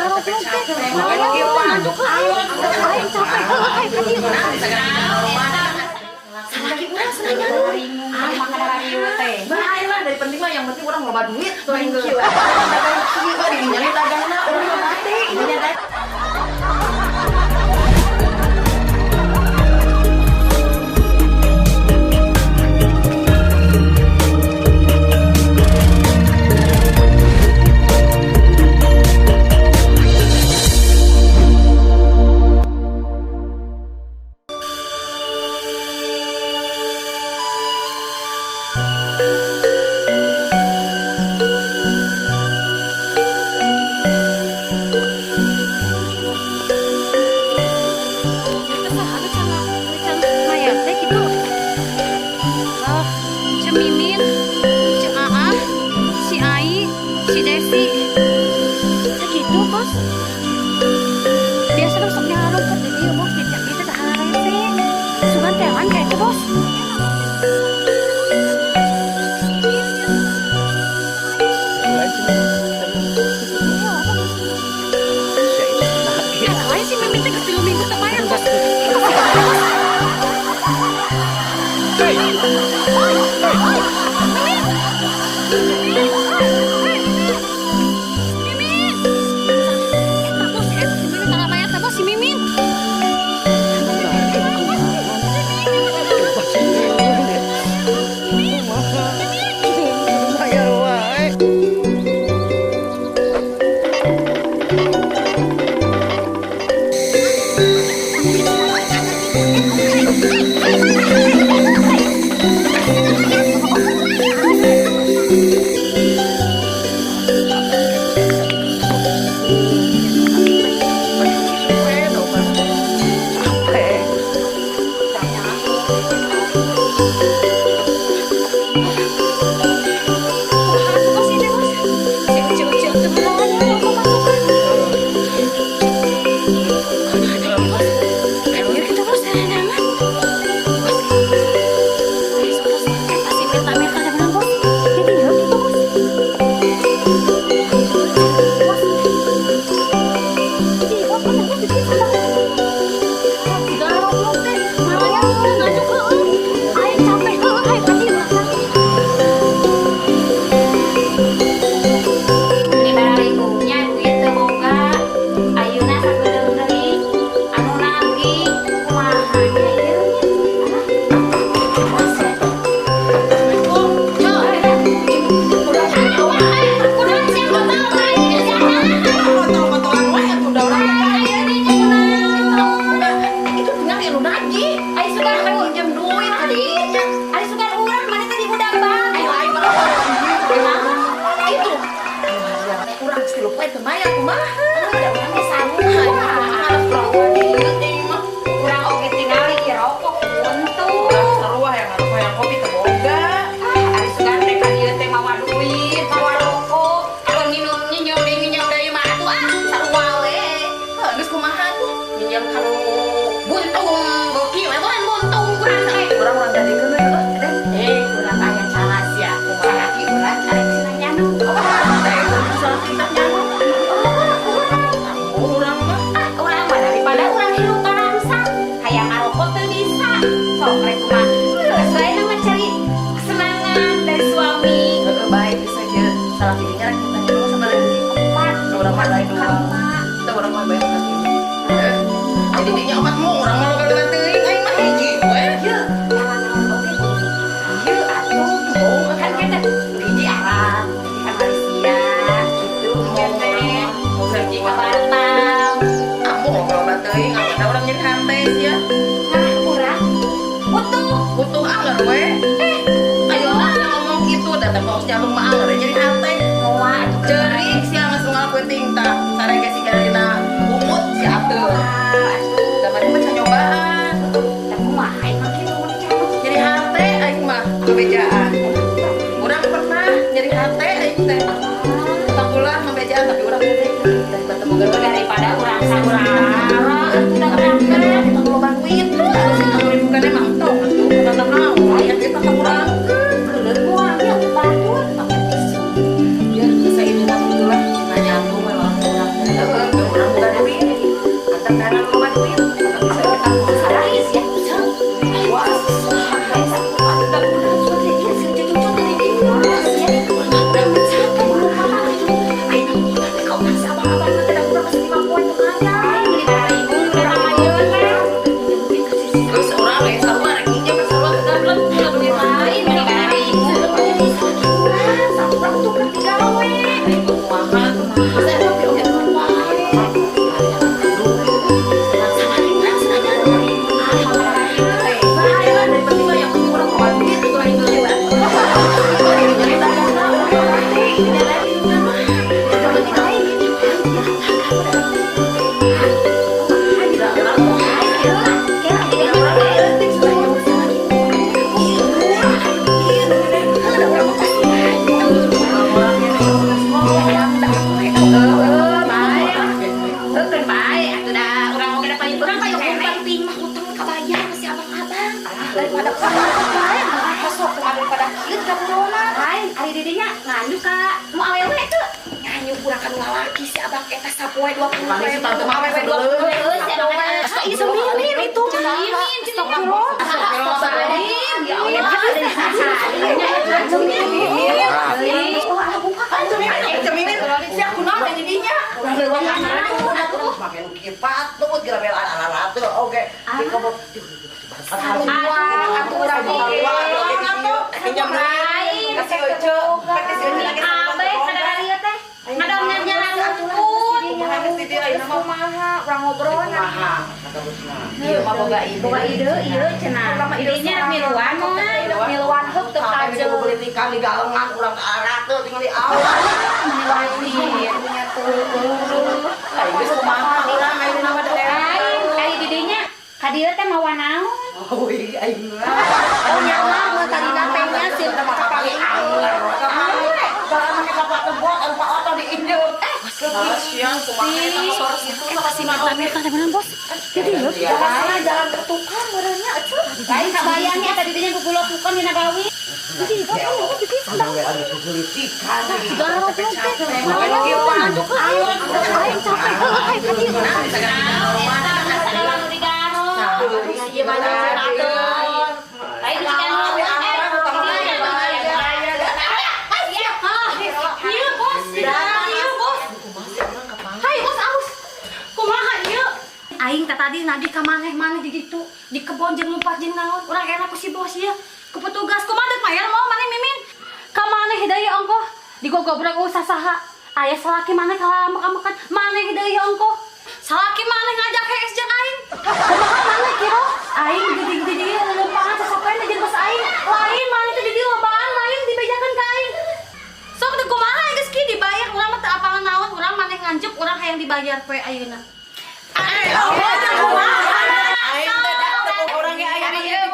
Garoblok teh. Aing capek heuh, aing ka dieu. Salaki urang cenah nyanur. Ah, makan teh. Bae lah, dari penting mah yang penting urang loba duit tuh aing geus. Dagang kieu di dinya dagangna urang mah teh. Ini teh. Eta saha nu can mayar teh kitu? Oh, Ceu Mimin, Ceu Aa, si Ai, si Desi. Sakitu, Bos. Biasa dong sok nyarungkeun di dieu, Bos, di cak itu teh harese. Sugan telan kayak itu, Bos. Iya, apa, Bos? Eh, lain si Mimin teh geus 3 minggu teu mayar, Bos. Ih, masih ada, Bos. Mimin! Oi! Oi! Mimin! Mimin! Oi! Mimin! Mimin! Eta, Bos, eta si Mimin tara mayar teh, Bos, si Mimin. Mimin! Bayar wae. Capek. Kumaha atuh, Bos, ini, Bos? Si Ucu Ucu teu meunang rokok masukan. Kumaha ieu, Bos? Kan ieu kitu, Bos, neangan. Bos. Ayo, sok, Bos. Eta si Mirta-Mirta teh beunang, Bos. Di dieu kitu, Bos. Bos. Ih, Bos, bener, Bos, di dieu sama. Garoblok teh, malayar ngajuk heueuh. Aing capek heueuh, aing ka dieu. Ini bararikunya duit teu boga. Ayeuna sakedeung deui anu nagih kumaha nya ieu nya. Alah. Cok, kunaon sia kotor aing sia. Kotor-kotoran wae atuh da urang teh. Itu tinggal anu nagih. Ai sugan Kan minjem duit tadinya. Ari sugan urang mana tadi budak bang. Ayo aing mah itu. Urang geus 3 poe teu mayar kumaha? Da urang ge sarua. Urang oge tingali ieu rokok untung. Sarua yang ngarokok yang kopi teu boga. Ah, ari sugan teh ka dieu teh mawa duit, mawa rokok. Kalau minum nyinyom deui nyinyom deui mah atuh ah sarua we. Heuh, geus kumaha tuh? Minjem kanu buntung beuki we bukan buntung kurang teh. Urang urang jadikeun we heuh, deh. Eh, urang aya calas ya. Salaki urang arek cenah nyanu. Teh salah kita nyanu. Oh, Urang mah. Ah, urang mah daripada urang hirup tarangsa, hayang ngarokok teu bisa. Sok rek kumaha. Geus we mah cari kesenangan dari suami. Heeh, baik bisa ge. Salah dirinya rek kita nyanu sama lagi. Empat, Urang mah lain dua. lima. Kita urang mah bayar ka tilu. Jadi dinya opat mu urang mah loba teuing aing mah hiji we. Ieu, jalan oge kudu. Ieu atuh, oh, kan kita hiji Arab, hiji ka Malaysia, gitu teh. Hiji ka Batam. Kamu loba teuing ada urang nyeri hate sia. Nah, urang utuh. Butuh anger we. Ayo lah ngomong gitu datang mau nyalung mah anger nyeri hate. Moa atuh. Cerik sia geus unggal peuting tah. Sareng si dina umut si atuh. Atuh. Da mah can nyobaan. Da kumaha emang kitu mun canu? Nyeri hate aing mah kabejaan. Urang pernah nyeri hate aing teh. Sakulah ngabejaan tapi urang teh daripada boga Daripada urang saurara atuh da tapi urang bukan teh. kita loba duit. Terus bukan emang tong atuh karena naon ya kita kurangkeun. Keuleuh moal nya batur pakai tisu. Ya bisa ini mah gitulah nanya aku memang urang teh. Heeh. Tentara loba duit. Bisa kita salah ya. Wah, terus urang we sarua rek minjem sarua ke gablek duit lain. Kumaha? Masa eta oge wae. Bahaya lah, dari penting mah yang penting urang loba duit gitu aing geus. Daripada wae sok daripada kieu ka corona. Ari didinya nganyu ka nu awewe teu. Nganyu kurang kan lalaki si abang eta sapoe 20 Mana si tante mah awewe sebelum. 20 Si abang eta. Ih, semimin itu Cemimin, Astagfirullahaladzim. Ya Allah. Cemimin, siap kunaon teh jadinya? Urang leuwih make nu kieu patut geura belaan ala ratu oge. Di kobok. Sarua atuh urang oge. Pinjam duit. Kasih Ece. Kasih Ece lagi. Abeh kadang-kadang teh ngadon nyalan luput. Kumaha geus di dieu ayeuna mah? Kumaha urang ngobrol. Kumaha kata bosna. Ieu mah boga ide. Boga ide ieu cenah. Idenya miluan mah. Miluan heuk teu Sampai kajeun. beli ikan di galengan urang ke arah teu tinggal di awal. Miluan nya tuh. Aing geus kumaha urang ayeuna mah daerah. Lain, ari didinya ka dieu teh mawa naon? Oh, iya aing mah. Oh nyawa mah tadina teh nya sieun Kapake angler. Kalau make kapak tebok, anu Pak Oto diinjeum. Kasihan kumaha eta sor situ mah kasih Bener bos. Jadi lho. Jalan jalan ke tukang meureunnya atuh. Lain kabayangnya tadi dinya gugulokukan dina gawi. Jadi bos kan jadi Anu we anu gugulitikan. Segala capek. Aing capek. Heuh, aing ka dieu. Segala nu digaro. Ieu mah jalan atuh. Lain dikan Iya bos, iya bos. Hai bos aus. Kumaha ieu? Aing teh tadi nagih ka maneh-maneh di ditu, di kebon jeung lumpat jeung naon. Urang enak ku si bos ieu. Ku petugas kumaha deuk mayar mau maneh mimin. Ka maneh deui ongkoh digogobrok usah saha. Aya salaki maneh kalamak-amakan maneh deui ongkoh. Salaki maneh ngajak hees jeung aing. Kumaha maneh kira? Aing di dieu leumpahan sasapean jeung bos aing. Lain maneh teh di dieu lobaan lain dibejakeun ka aing. Sok teu kumaha geus kieu dibayar urang mah teu apal naon, urang maneh nganjuk urang hayang dibayar poe ayeuna. Aing teh da teu urang ge aya di dieu.